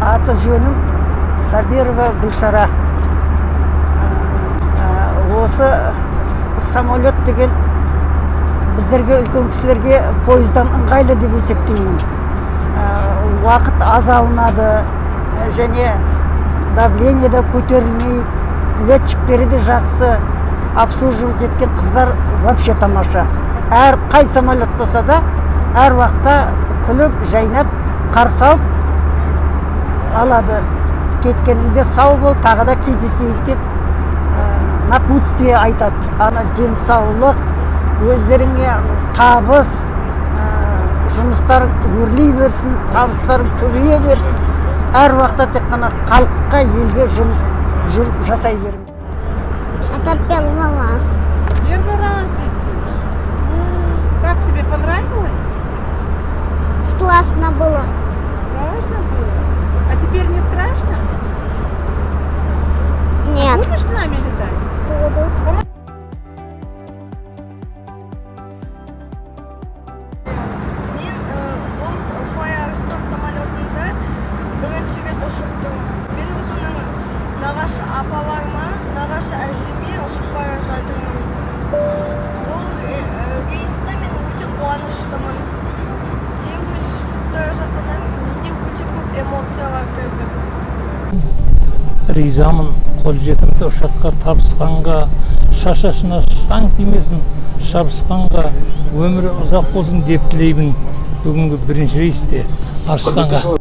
Аты жөнім Сабирова Гүлшара. Осы самолет деген біздерге, үлкен кісілерге, пойыздан ыңғайлы деп есептеймін. Уақыт аз алынады және давление де көтерілмейді, летчиктері де жақсы, обслуживать еткен қыздар вообще тамаша. Әр қай самолет болса да, әр уақытта күліп жайнап қарсы алып алады, кеткеніңде сау бол, тағы да кездесейік деп напутствие айтады. Ана денсаулық өздеріңе, табыс, жұмыстарың өрлей берсін, табыстарың көбейе берсін. Әр уақытта тек қана халыққа, елге жұмыс жүріп жасай беріңдер. Это первый раз. Первый раз летишь? Как тебе, понравилось? Страшно было. Страшно было? А теперь не страшно? Нет. Будешь с нами летать? Буду. Мен Fly Арыстан самолетында бірінші рет ұшып тұрмын. Мен өзімнің нағашы апаларыма, нағашы әжеме ұшып бара жатырмын. Бұл рейсте мен өте қуаныштымын. Ең бірінші ұшып бара жатқанда менде өте көп эмоциялар қазір. Ризамын қолжетімді ұшаққа табысқанға, шашасына шаң тимесін шабысқанға, өмірі ұзақ болсын деп тілеймін бүгінгі бірінші рейсте Арыстанға.